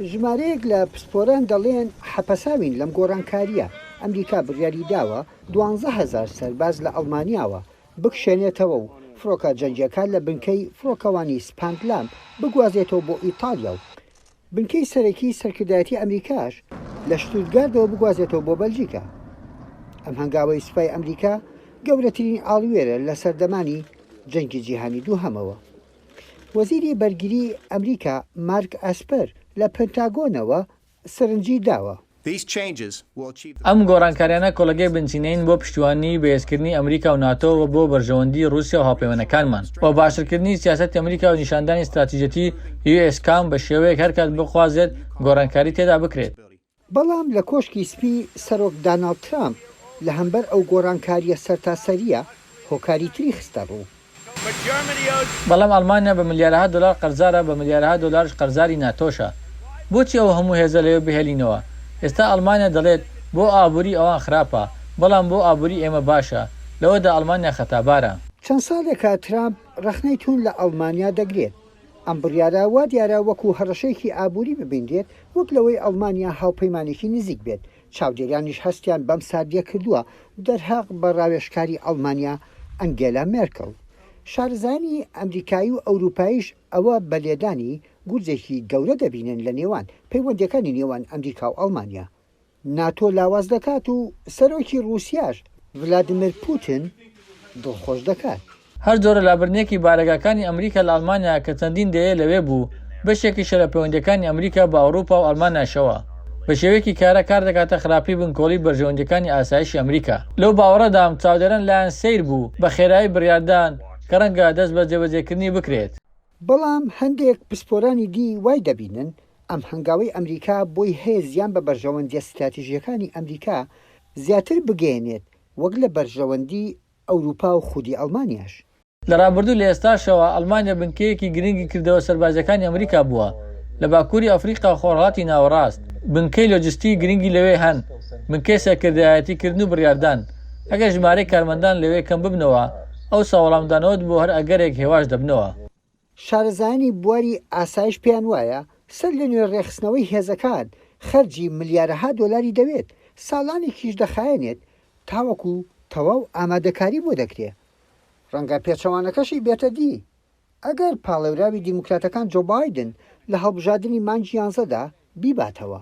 ژمارەیەک لە پسپۆران دەڵێن حەپەساوین لەم گۆڕانکارییە، ئەمریکا بڕیاری داوە 12,000 سەرباز لە ئەڵمانیاوە بکشێنێتەوە و فڕۆکە جەنگییەکان لە بنکەی فڕۆکەوانی سپاندلام بگوازێتەوە بۆ ئیتاڵیا و بنکەی سەرەکی سەرکردایەتی ئەمریکاش لە شتوتگاردەوە بگوازێتەوە بۆ بەلجیکا. ئەم هەنگاوەی سوپای ئەمریکا گەورەترین ئاڵووێرە لە سەردەمانی جەنگی جیهانی دووهەمەوە. وەزیری بەرگری ئەمریکا مارک ئەسپەر لە پنتاگۆنەوە سەرنجی داوە. ئەم گۆڕانکاریانە کۆڵەگەی بنچینەیین بۆ پشتیوانی بەهێزکردنی ئەمریکا و ناتۆ و بۆ بەرژەوەندی ڕووسیا و هاوپەیمانەکانمان و باشترکردنی سیاسەتی ئەمریکا و نیشاندانی ستراتیژیەتی یوئێسکام بە شێوەیەک هەرکات بخوازێت گۆڕانکاری تێدا بکرێت. بەڵام لە کۆشکی سپی سەرۆک داناڵد ترامپ لە هەمبەر ئەو گۆڕانکارییە سەرتاسەرییە هۆکاری تری خستە ڕوو. بەڵام ئەڵمانیا بە ملیارەها دۆلار قەرزارە، بە ملیارەها دۆلاریش قەرزاری ناتۆشە. بۆچی ئەو هەموو هێزە لەوێ بهێلینەوە؟ ئێستا ئەڵمانیا دەڵێت بۆ ئابووری ئەوان خراپە، بەڵام بۆ ئابووری ئێمە باشە. لەوەدا ئەڵمانیا خەتابارە. چەند ساڵێکە ترامپ ڕەخنەی توند لە ئەڵمانیا دەگرێت. ئەم بڕیارە وا دیارە وەکو هەڕەشەیەکی ئابووری ببینرێت وەک لەوەی ئەڵمانیا هاوپەیمانێکی نزیک بێت. چاودێرانیش هەستیان بەم ساردییە کردووە دەرهەق بە ڕاوێژکاری ئەڵمانیا ئەنگێلا مێرکڵ. شارەزایانی ئەمریکایی و ئەوروپاییش ئەوە بە لێدانی گورزێکی گەورە دەبینن لە نێوان پەیوەندییەکانی نێوان ئەمریکا و ئەڵمانیا. ناتۆ لاواز دەکات و سەرۆکی ڕووسیاش ڤلادیمێر پوتن دڵخۆش دەکات. هەر جۆرە لابردنێکی بارەگاکانی ئەمریکا لە ئەڵمانیا کە چەندین دەیە لەوێ بوو، بەشێکیشە لە پەیوەندییەکانی ئەمریکا بە ئەوروپا و ئەڵمانیاشەوە. بە شێوەیەکی کارا کار دەکاتە خراپی بنکۆڵی بەرژەوەندییەکانی ئاسایشی ئەمریکا. لەو باوەڕەدام چاودێران لایان سەیر بوو بە خێرایی بڕیاردان کە ڕەنگە دەست بە جێبەجێکردنی بکرێت. بەڵام هەندێک پسپۆرانی دی وای دەبینن ئەم هەنگاوەی ئەمریکا بۆی هەیە زیان بە بەرژەوەندییە ستراتیژییەکانی ئەمریکا زیاتر بگەیەنێت وەک لە بەرژەوەندی ئەوروپا و خودی ئەڵمانیاش. لە ڕابردوو لە ئێستاشەوە ئەڵمانیا بنکەیەکی گرنگی کردەوە سەربازیەکانی ئەمریکا بووە لە باکووری ئەفریقا و خۆرهەڵاتی ناوەڕاست، بنکەی لۆجستی گرنگی لەوێ هەن، بنکەی سەرکردایەتی کردن و بڕیاردان، ئەگەر ژمارەی کارمەندان لەوێ کەم ببنەوە ئەوسا وەڵامدانەوەت بۆ هەر ئەگەرێک هێواش دەبنەوە. شارەزایانی بواری ئاسایش پێیان وایە سەر لە نوێ ڕێکخستنەوەی هێزەکان خەرجی ملیارەها دۆلاری دەوێت، ساڵانێکیش دەخایەنێت تاوەکو تەواو ئامادەکاری بۆ دەکرێ. ڕەنگە پێچەوانەکەشی بێتە دی ئەگەر پاڵێوراوی دیموکراتەکان جۆ بایدن لە هەڵبژاردنی مانگی یانزەدا بیباتەوە.